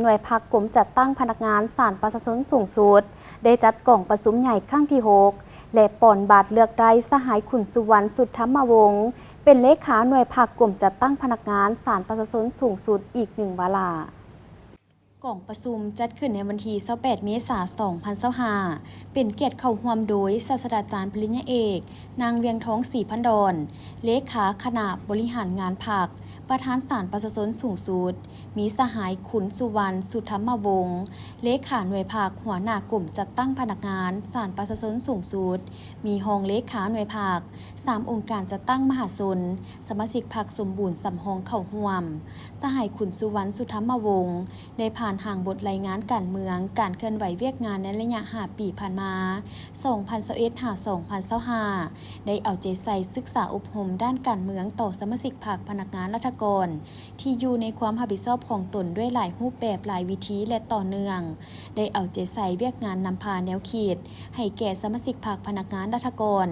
ໂດຍພັກກົມຈັດຕັ້ງພະນັກງານສານປະຊາຊົນສູງສຸດ ໄດ້ຈັດກອງປະຊຸມໃຫຍ່ຄັ້ງທີຫົກ ແລະ ປ່ອນບັດເລືອກໄດ້ສະຫາຍ ຂຸນສຸວັນ ສຸທຳມະວົງ ເປັນເລຂາໜ່ວຍພັກກົມຈັດຕັ້ງພະນັກງານສານປະຊາຊົນສູງສຸດອີກໜຶ່ງວາລະ. ກອງປະຊຸມຈັດຂຶ້ນໃນວັນທີຊາວແປດ ເມສາ ສອງພັນຊາວຫ້າ ເປັນກຽດເຂົ້າຮ່ວມໂດຍ ສາດສະດາຈານປະລິນຍາເອກ ນາງ ວຽງທອງ ສີພັນດອນ ເລຂາຄະນະບໍລິຫານງານພັກ, ປະທານສານປະຊາຊົນສູງສຸດ, ມີສະຫາຍ ຂຸນສຸວັນ ສຸທຳມະວົງ ເລຂາໜ່ວຍພັກ, ຫົວໜ້າກົມຈັດຕັ້ງພະນັກງານສານປະຊາຊົນສູງສຸດ, ມີຮອງເລຂາໜ່ວຍພັກ, ສາມອົງການຈັດຕັ້ງມະຫາຊົນ, ສະມາຊິກພັກສົມບູນສຳຮອງເຂົ້າຮ່ວມ. ສະຫາຍ ຂຸນສຸວັນ ສຸທຳມະວົງ ໄດ້ຜ່ານຮ່າງບົດລາຍງານການເມືອງ, ການເຄື່ອນໄຫວວຽກງານໃນໄລຍະຫ້າປີຜ່ານມາ ສອງພັນຊາວເອັດ ຫາ ສອງພັນຊາວຫ້າ ໄດ້ເອົາໃຈໃສ່ສຶກສາອົບຮົມດ້ານການເມືອງຕໍ່ສະມາຊິກພັກ, ພະນັກງານລັດຖະກອນ ທີ່ຢູ່ໃນຄວາມຮັບຜິດຊອບຂອງຕົນດ້ວຍຫຼາຍຮູບແບບ, ຫຼາຍວິທີ ແລະ ຕໍ່ເນື່ອງ, ໄດ້ເອົາໃຈໃສ່ວຽກງານນຳພາແນວຄິດໃຫ້ແກ່ສະມາຊິກພັກ, ພະນັກງານລັດຖະກອນ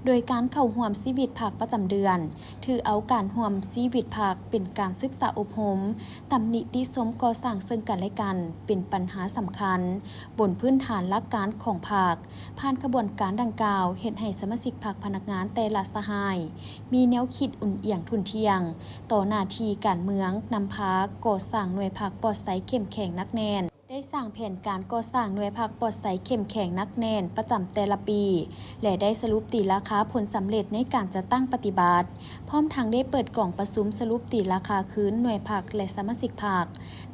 ໂດຍການເຂົ້າຮ່ວມຊີວິດພັກປະຈຳເດືອນ, ຖືເອົາການຮ່ວມຊີວິດພັກເປັນການສຶກສາອົບຮົມ, ຕຳໜິຕິຊົມກໍ່ສ້າງເຊິ່ງກັນແລະກັນເປັນບັນຫາສຳຄັນ ບົນພື້ນຖານຫຼັກການຂອງພັກ. ຜ່ານຂະບວນການດັ່ງກ່າວ ເຮັດໃຫ້ສະມາຊິກພັກ, ພະນັກງານແຕ່ລະສະຫາຍ ມີແນວຄິດອຸ່ນອຽງທຸ່ນທ່ຽງຕໍ່ໜ້າທີ່ການເມືອງ, ນຳພາກໍ່ສ້າງໜ່ວຍພັກປອດໃສເຂັ້ມແຂງໜັກແໜ້ນ, ໄດ້ສ້າງແຜນການກໍ່ສ້າງໜ່ວຍພັກປອດໃສເຂັ້ມແຂງໜັກແໜ້ນປະຈຳແຕ່ລະປີ ແລະ ໄດ້ສະຫຼຸບຕີລາຄາຜົນສຳເລັດໃນການຈັດຕັ້ງປະຕິບັດ. ພ້ອມທັງໄດ້ເປີດກອງປະຊຸມສະຫຼຸບຕີລາຄາຄືນໜ່ວຍພັກ ແລະ ສະມາຊິກພັກ,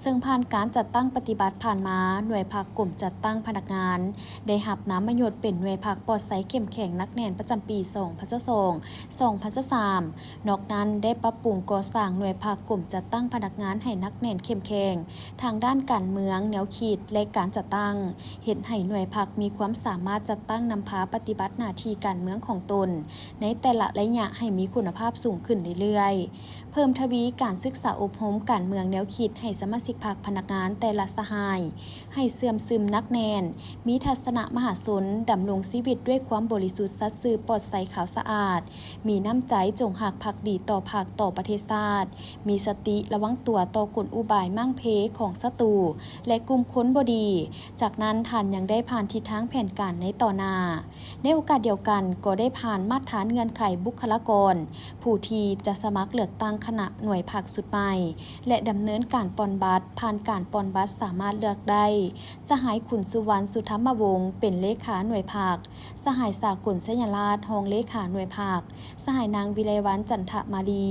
ເຊິ່ງຜ່ານການຈັດຕັ້ງປະຕິບັດຜ່ານມາ, ໜ່ວຍພັກກົມຈັດຕັ້ງພະນັກງານ ໄດ້ຮັບນາມມະຍົດເປັນໜ່ວຍພັກປອດໃສເຂັ້ມແຂງໜັກແໜ້ນປະຈຳປີ ສອງພັນຊາວສອງ ສອງພັນຊາວສາມ. ນອກນັ້ນ, ໄດ້ປັບປຸງກໍ່ສ້າງໜ່ວຍພັກກົມຈັດຕັ້ງພະນັກງານໃຫ້ໜັກແໜ້ນເຂັ້ມແຂງທາງດ້ານການເມືອງ, ແນວຄິດ ແລະ ການຈັດຕັ້ງ, ເຮັດໃຫ້ໜ່ວຍພັກມີຄວາມສາມາດຈັດຕັ້ງນຳພາປະຕິບັດໜ້າທີ່ການເມືອງຂອງຕົນ ໃນແຕ່ລະໄລຍະໃຫ້ມີຄຸນນະພາບສູງຂຶ້ນເລື້ອຍໆ. ເພີ່ມທະວີການສຶກສາອົບຮົມການເມືອງແນວຄິດໃຫ້ສະມາຊິກພັກ, ພະນັກງານແຕ່ລະສະຫາຍ ໃຫ້ເຊື່ອມຊຶມໜັກແໜ້ນ, ມີທັດສະນະມະຫາຊົນ, ດຳລົງຊີວິດດ້ວຍຄວາມບໍລິສຸດສັດຊື່, ປອດໃສ, ຂາວສະອາດ, ມີນ້ຳໃຈຈົງຮັກພັກດີຕໍ່ພັກ, ຕໍ່ປະເທດຊາດ, ມີສະຕິລະວັງຕົວຕໍ່ກົນອຸບາຍມ້າງເພຂອງສັດຕູ ແລະ ກຸ່ມຄົນບໍ່ດີ. ຈາກນັ້ນ, ທ່ານຍັງໄດ້ຜ່ານທິດທາງແຜນການໃນຕໍ່ໜ້າ. ໃນໂອກາດດຽວກັນ, ກໍໄດ້ຜ່ານມາດຖານເງື່ອນໄຂບຸກຄະລາກອນ ຜູ້ທີ່ຈະສະໝັກເລືອກຕັ້ງຄະນະໜ່ວຍພັກຊຸດໃໝ່ ແລະ ດຳເນີນການປ່ອນບັດ. ຜ່ານການປ່ອນບັດສາມາດເລືອກໄດ້ ສະຫາຍ ຂຸນສຸວັນ ສຸທຳມະວົງ ເປັນເລຂາໜ່ວຍພັກ, ສະຫາຍ ສາກົນ ໄຊຍະລາດ ຮອງເລຂາໜ່ວຍພັກ, ສະຫາຍ ນາງ ວິໄລວັນ ຈັນທະມາລີ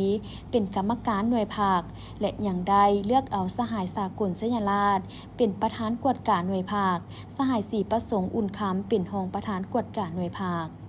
ເປັນກຳມະການໜ່ວຍພັກ ແລະ ຍັງໄດ້ເລືອກເອົາສະຫາຍ ສາກົນ ໄຊຍະລາດ ເປັນປະທານກວດກາໜ່ວຍພັກ, ສະຫາຍ ສີປະສົງ ອຸ່ນຄຳ ເປັນຮອງປະທານກວດກາໜ່ວຍພັກ.